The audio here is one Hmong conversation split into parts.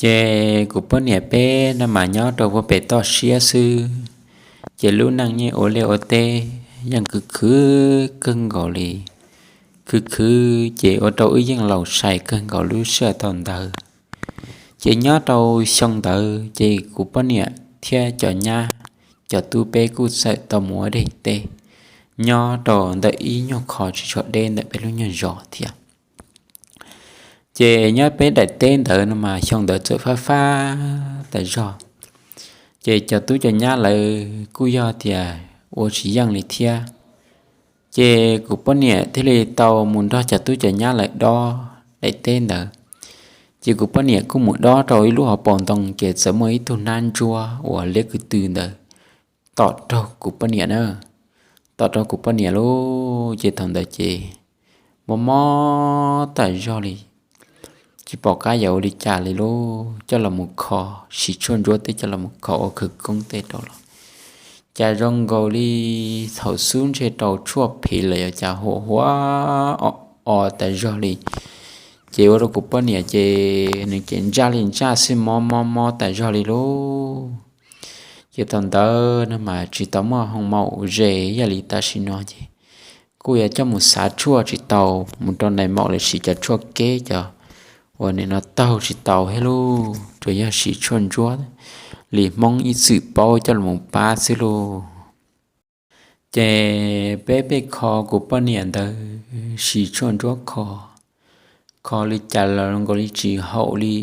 Ces kuv poj niam peb no mas nyob rau puag pem toj siab xwb, ces lub neej yeej ua liaj ua teb yeej khwv khwv kawg nkaus li, khwv khwv ces ua rau wb yeej laus sai kawg nkaus lub sij hawm thaum ntawd. Ces nyob rau xyoo ntawd ces kuv poj niam thiab cov nyab, cov tub peb kuj txawm tau mus ua dej teb nyob rau ntawm ib nyuag qho tsis tshua deb ntawm peb lub nyuag zos thiab. Ces nyob peb daim teb ntawd no mas xyoo ntawd txawm fab fab tas zog, ces cov tub cov nyab lawv kuj yog tias ua tsis yeej li thiab. Ces kuv poj niam thiaj li tau mus nrog cov tub cov nyab lawv dob daim teb ntawd. Ces kuv poj niam kuj mus dob rau ib lub hauv paus ntoo, ces txawm muaj ib tug nab ntsuab uas liab kwv tw ntawd tom raug kuv poj niam na, tom raug kuv poj niam lauj. Ces thaum ntawd ces mob mob tas zog li, tsis pom qab yuav ua li cas li lauj, coj los mus kho, siv tshuaj ntsuab tej coj los mus kho ua khawv koob tej rau los cas zoo nkaus li thaum xub ntshe rau tshuaj phem los yog cas huam hua o tas zog li. Ces ua rau kuv poj niam ces nws ces ntsaj li ntsaj xwb, mob mob mob tas zog li lauj. Ces thaum ntawd no mas tsis tau muaj hoo maum ze ib yam li tam sim no ces kuj yuav coj mus xav tshuaj tsis tau, mus rau nais maum los sis cov tshuaj keb cov uas nim no taug tsis tau thiab lauj, tsuas yog siv tshuaj ntsuab li Hmoob ib txwm paub coj los pab xwb lauj. Ces peb pheej kho kuv poj niam ntawd, siv tshuaj ntsuab kho, kho li cas los nkaus li tsis haum li,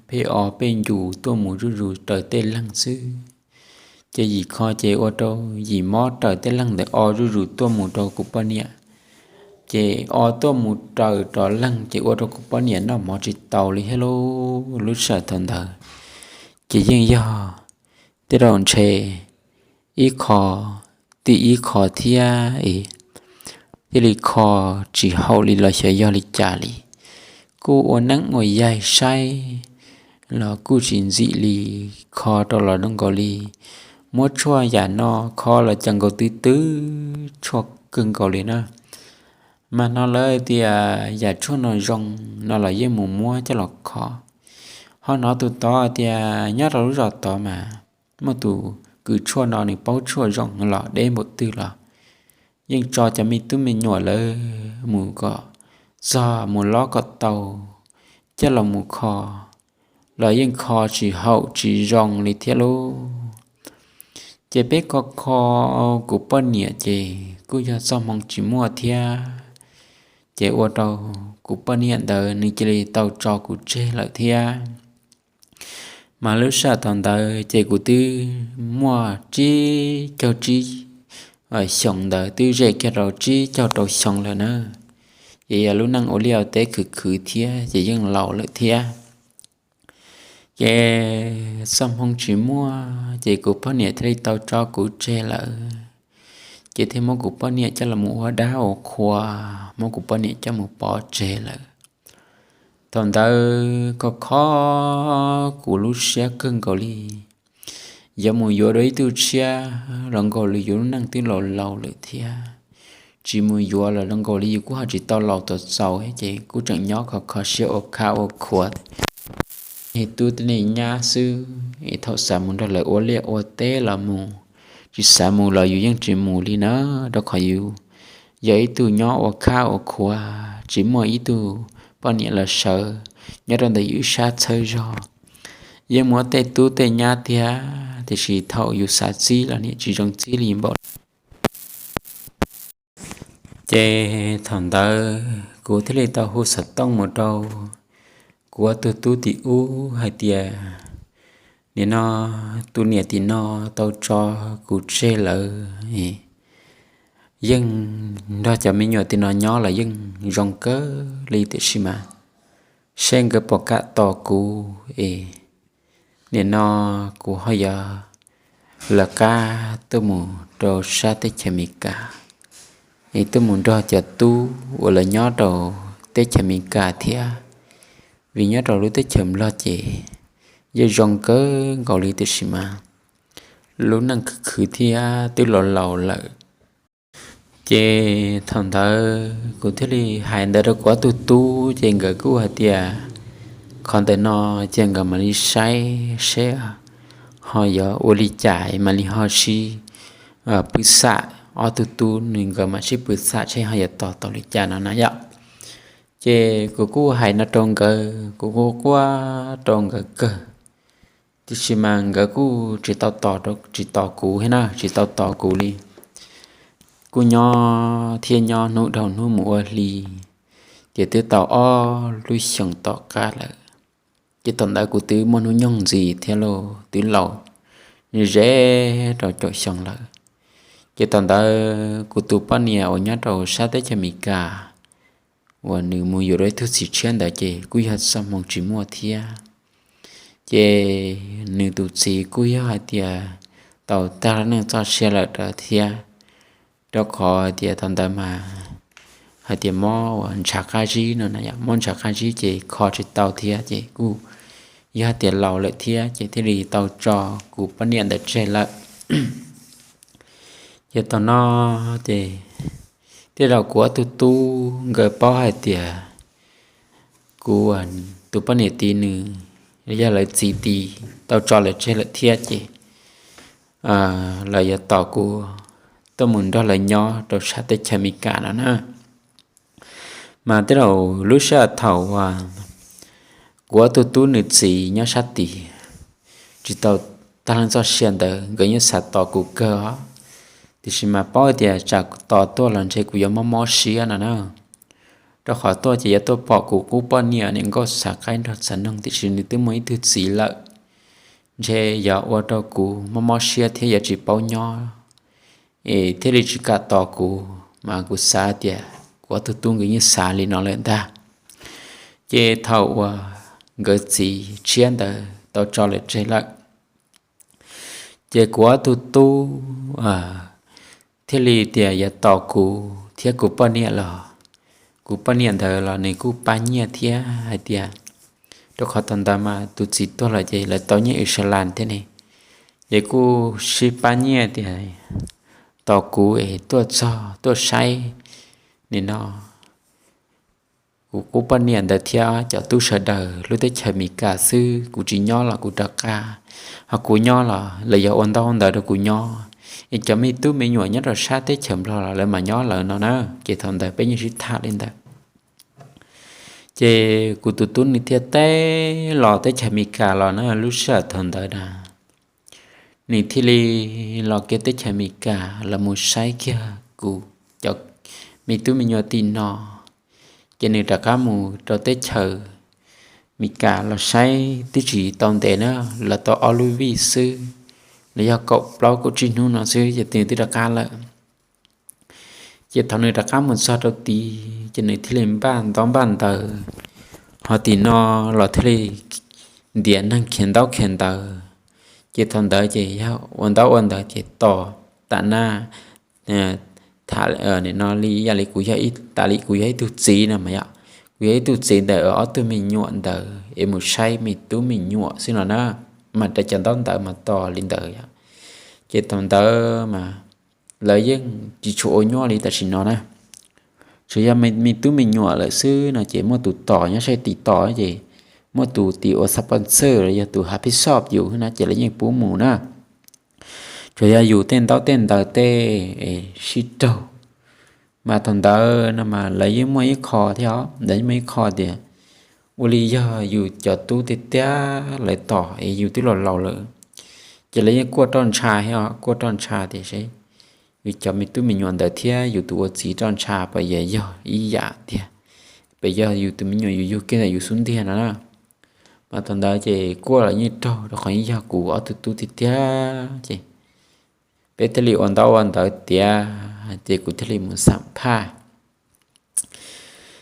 pheej o pheej ncus tuaj mus zuj zus raws tej leeg xwb. Ces yim kho ces ua rau yim mob raws tej leeg ntawd o zuj zus tuaj mus rau kuv poj niam. Ces o tuaj mus raws rov leeg ces ua rau kuv poj niam noj mov tsis tau li thiab lauj. Lub sij hawm thaum ntawd ces yeej yog tej zaum ntshe ib qho, tim ib qho thiab es thiaj li kho tsis haum li los xyov yog li cas li. Kuj ua neeb ua yaig saib los kuj tsis ntxim li, kho rau los zoo nkaus li muab tshuaj yam no kho los cas nkaus twb twb tshuaj kawg nkaus li na. Mas no lawv tias yam tshuaj no zoo no los yeej mus muab coj los kho. Ho hnov tus tod tias nyob rau lub zos tod mas muaj tus kws tshuaj no nws paub tshuaj zoo los deb npaum twg los yeej tso cov me tub me nyuam lawv mus kom txog mus lob kom tau coj los mus kho los yeej kho tsis haum tsis zoo li thiab lauj. Ces peb kho kho kuv poj niam ces kuj yog txoj hmoo tsis muaj thiab, ces ua rau kuv poj niam ntawd nws cia li tau tso kuv tseg lawm thiab. Mas lub sij hawm thaum ntawd ces kuv twb muaj tsib caug tsib xyoos ntawd, twb ze kiag rau tsib caug rau xyoo lawm na. Ces yog lub neej ua liaj ua teb khwv khwv thiab ces yeej laus lawm thiab. Ces txoj hmoo tsis muaj ces kuv poj niam thiaj li tau tso kuv tseg lawm. Ces thiaj muab kuv poj niam coj los mus ua dab ua qhua, muab kuv poj niam coj mus pov tseg lawm. Thaum ntawd kho kho kuv lub siab kawg nkaus li. Yuav mus yuav dua ib tug tshiab los nkaus li yus lub neej twb laus laus lawm thiab, tsis mus yuav los zoo nkaus li yus kuj ho tsis tau laus tau txaus, ces kuj tseem nyob kho kho siab ua khab ua khuav, tub tej nyab xwb. Thaum xav mus nrog lawv ua liaj ua teb los mus, tsis xav mus los yus yeej tsis mus li na, rau qhov yus yog ib tug nyob ua khab ua khuav, tsis muaj ib tug poj niam los sawv nyob rau ntawm yus ib sab txhawb zog. Yeej muaj tej tub tej nyab tiag, tiam sis thaum yus xav txib los niam tsis zoo txib li npaum. Ces thaum ntawd kuv thiaj li tau hu xov tooj mus rau kuv ob tug tub tim ub hais tias, nim no tus niam tim no tau tso kuv tseg lawm, yeej nrog cov me nyuam tim no nyob los yeej zoo kawg li, tiam sis mas seb nkawd puas kam tos kuv es nim no kuv ho yuav lawv qab tuaj mus rau sab teb chaws Amelikas, es tuaj mus nrog cov tub uas lawv nyob rau teb chaws Amelikas thiab. Vim nyob rau lub teb chaws Nplog ces yeej zoo kawg nkaus li, tiam sis mas lub neej khwv khwv thiab twb laus laus lawm. Ces thaum ntawd kuv thiaj li hais ntawd rau kuv ob tug tub, ces nkawd kuj hais tias, qhov ntawm no ces nkawd mam li saib seb ho yuav ua li cas mam li ho sib pw xam, ob tug tub nws nkawd mam sib pw xam seb ho yuav tos tau li cas no na yom. Ces kuv kuj hais no rau nkawd, kuv kuj quaj rau nkawd kawg, tiam sis mas nkawd kuj tsis tau tos, tsis tos kuv thiab na, tsis tau tos kuv li. Kuj nyob thiab nyob hnub dhau hnub mus ua hli, ces twb tau ob lub xyoos tom qab lawm. Ces thaum ntawd kuv twb muaj hnub nyoog ntxiv thiab los twb laus ze rau caum xyoo lawm. Ces thaum ntawd kuv tus poj niam uas nyob rau sab teb chaws Amelikas uas nws mus yuav rau ib tug txiv tshiab ntawd ces kuj yog txoj hmoo tsis muaj thiab. Ces nws tus txiv kuj yog hais tias tau tag neej txoj sia lawm thiab, rau qhov hais tias thaum ntawd mas hais tias mob uas ntshav qab zib no na, mob ntshav qab zib ces kho tsis tau thiab ces kuj yog hais tias laus lawm thiab ces thiaj li tau tso kuv poj niam ntawd tseg lawm. Ces thaum no ces tej zaum kuv ob tug tub nkawd paub hais tias kuv tus poj niam tij nws, yog lawv txiv tij tau tso lawv tseg lawm thiab ces lawv yuav tos kuv tuaj mus nrog lawv nyob rau sab teb chaws Amelikas no na. Mas tej zaum lub sij hawm thaum uas kuv ob tug tub nws txiv nyob sab tid tsis tau tag leej txoj sia ntawd nkawd yeej xav tos kuv kawg os, tiam sis mas paub tias tsam tos tuaj los ntshe kuv yuav mob mob siab no na. Rau qhov tuaj ces yuav tuaj pom kuv qub poj niam niam nkauj xav qaib nrog txav noog tiam sis nws twb muaj ib tug txiv lawm, ntshe yog ua rau kuv mob mob siab thiab yuav tsis paub nyob es thiaj li tsis kam tos kuv, mas kuv xav tias kuv ob tug tub nkawd yeej xav li no lawm ntag. Ces thaum uas nkawd txiv tshiab ntawd tau tso lawv tseg lawm, ces kuv ob tug tub thiaj li tias yuav tos kuv thiab kuv poj niam los, kuv poj niam ntawd los nws kuj pab nyiaj thiab hais tias, rau qhov thaum ntawd mas tus txiv tuag lawm ces lawv tau nyiaj Israel thiab ne, ces kuj sib pab nyiaj tias tos kuv es tuaj txog tuaj saib nim no kuv qub poj niam ntawd thiab cov tub sawv daws lub teb chaws Amelikas xwb, kuv tsis nyob los kuv rov qab, ho kuv nyob los lawv yog ua ntaub ntawv rau kuv nyob, es cov me tub me nyuam nyob rau sab teb chaws Nplog los lawv mas nyob lawv no na. Ces thaum ntawd peb yeej sib tham li ntawd. Ces kuv tus tub nws thiaj teb los teb chaws Amelikas los na, lub sij hawm thaum ntawd na, nws thiaj li los kiag teb chaws Amelikas los mus saib kiag kuv cov me tub me nyuam tim no. Ces nws rov qab mus rau teb chaws Amelikas los saib twb tsis tau ntev na, los tau ob lub vij xwb, los yog kaum plaub kaum tsib hnub no xwb ces nws twb rov qab lawm. Ces thaum nws rov qab mus txog rau tid ces nws thiaj li npaj ntaub npaj ntawv, ho tim no los thiaj li ntiav neeg khiav ntaub khiav ntawv. Ces thaum ntawd ces yog ua ntaub ua ntawv ces tos tam na, tham no li yam li kuv yog, tas li kuv yog ib tug txiv no mas yom, kuv yog ib tug txiv ntawm ob tug me nyuam ntawd es mus saib me tub me nyuam xwb no na, mas raws cov ntaub ntawv mas tos li ntawd yom. Ces thaum ntawd mas lawv yeej tsis tshua ua nyuaj li tam sim no na. Tsuas yog me tub me nyuam lawm xwb no ces muaj tus tos nyob sab tid tos ces muaj tus tim ua xab poj ntxawj los yog tus hav phij xoj yus na ces lawv yeej pub mus na. Tsuas yog yus tej ntaub tej ntawv tej sib raug. Mas thaum ntawd no mas lawv yeej muaj ib qho thiab os, lawv yeej muaj ib qho tias ua li yog yus cov tub tiag tiag lawv tos es yus twb los laus lawm, ces lawv yeej kuaj roj ntsha thiab os, kuaj roj ntsha tias seb yus cov me tub me nyuam ntawd thiab yus tus ua txiv roj ntsha puas yog ib yam tiag, puas yog yus tus me nyuam yus yug kiag ntawm yus xub ntiag no na. Mas thaum ntawd ces kuaj los yeej raug rau qhov yeej yog kuv ob tug tub tiag tiag ces peb thiaj li ua ntaub ua ntawv tiav ces kuv thiaj li mus xam phaj.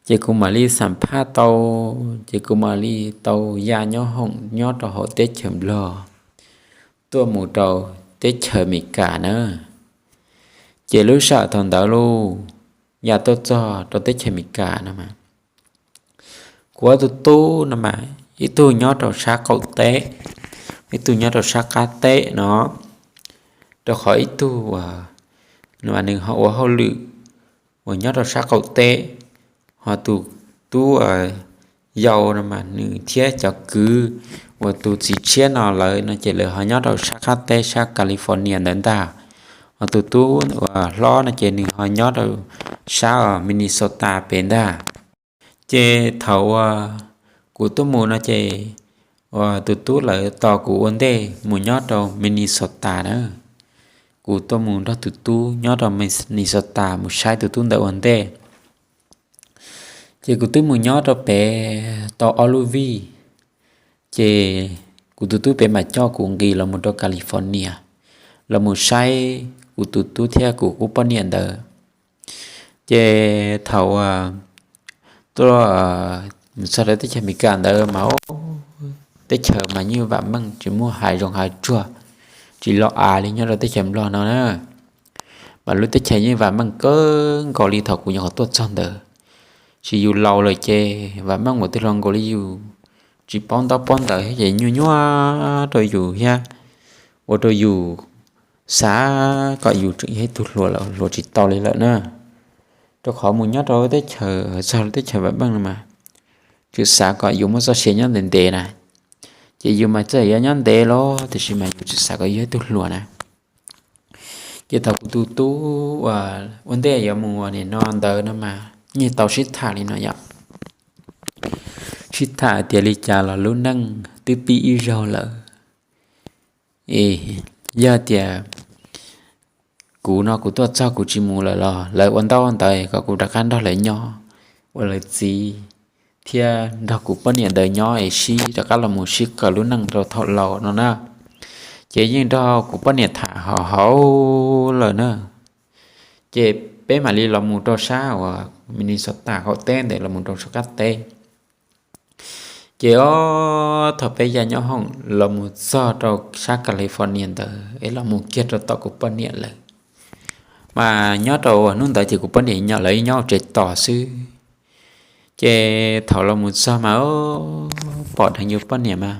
Ces kuv mam li xam phaj tau, ces kuv mam li tau ya nyob hoom nyob rau hauv teb chaws Nplog tuaj mus rau teb chaws Amelikas na. Ces lub sij hawm thaum ntawd lauj, ya tuaj txog rau teb chaws Amelikas no mas kuv ob tug tub no mas ib tug nyob rau sab qaum teb, ib tug nyob rau sab qab teb no, rau qhov ib tug nws ho ua hauj lwm uas nyob rau sab qaum teb, ho tus tub yau no mas nws thiab cov kwv uas tus txiv tshiab no lawv no ces lawv ho nyob rau sab qab teb sab California ntawd ntag. Ho tus tub uas hlob no ces nws ho nyob rau sab Minnesota pem ntag. Ces thaum uas kuv tuaj mus no ces uas tus tub lawv tos kuv ua ntej mus nyob rau Minnesota na. Kuv tuaj mus nrog tus tub nyob rau Minnesota mus saib tus tub ntawd ua ntej. Ces kuv twb mus nyob rau pem tau ob lub vij, ces kuv tus tub pem mam coj kuv nqis los mus rau California los mus saib kuv tus tub thiab kuv qub poj niam ntawd. Ces thaum uas tuaj mus txog rau teb chaws Amelikas ntawd mas teb chaws mas yeej vam meej tsis muaj hav zoov hav tsuag, tsis los av li nyob rau teb chaws Nplog no na. Mas lub teb chaws yeej vam meej kawg nkaus li thaum kuv nyuam qhuav tuaj txog ntawd. Tsis yus laus lawm ces vam meej mus twg los nkaus li yus tsis paub ntaub paub ntawv ces nyuaj nyuaj rau yus thiab ua rau yus xav kom yus tseem yog ib tug hluas los hluas tsis tau li lawm na. Rau qhov mus nyob rau teb chaws txog teb chaws vam meej no mas tseem xav kom yus muaj txoj sia nyob ntev ntev na. Ces yus mas txawm yuav nyob ntev los tiam sis mas yus tseem xav kom yog ib tug hluas na. Ces thaum kuv tus tub uas ua ntej yuav mus ua nim no ntawd no mas yeej tau sib tham li no yom. Sib tham tias li cas los lub neej twb pib ib zaug lawm. Yog tias kuv no kuv tuaj txog kuv tsis mus lawm los lawv ua ntaub ntawv kom kuv rov qab nrog lawv nyob ua lawv txiv thiab nrog kuv poj niam ntawd nyob es sib rov qab los mus sib kawm lub neej rau thaum laus no na. Ces yeej nrog kuv poj niam tham hauv hauv lawm na. Ces peb mam li los mus rau sab uas Minnesota qaum teb ntawd los mus rau sab qab teb. Ces ob thaum peb ya nyob hoom los mus txog rau sab California ntawd es los mus kiag rau tom kuv poj niam lawv. Mas nyob rau hnub ntawd ces kuv poj niam lawv nyob tsev tos xwb. Ces thaum los mus txog mas pom dheev yus poj niam mas,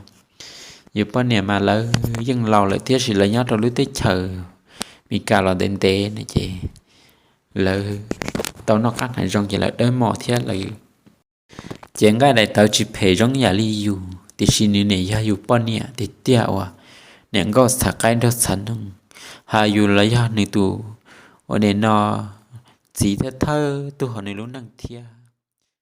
yus poj niam mas lawv yeej laus lawm thiab sis lawv nyob rau lub teb chaws Meskas los ntev ntev no ces lawv tau noj qab hnav zoo ces lawv dawb mos thiab lawv ces nqaij daim tawv tsis phem zoo yam li yus tiam sis nws nim yog yus poj niam tiag tiag uas niam nkauj txhav qaib nraug txhav noog, hos yus los yog nws tus ua nim no txiv thawj thawj tug hauv nws lub neej thiab.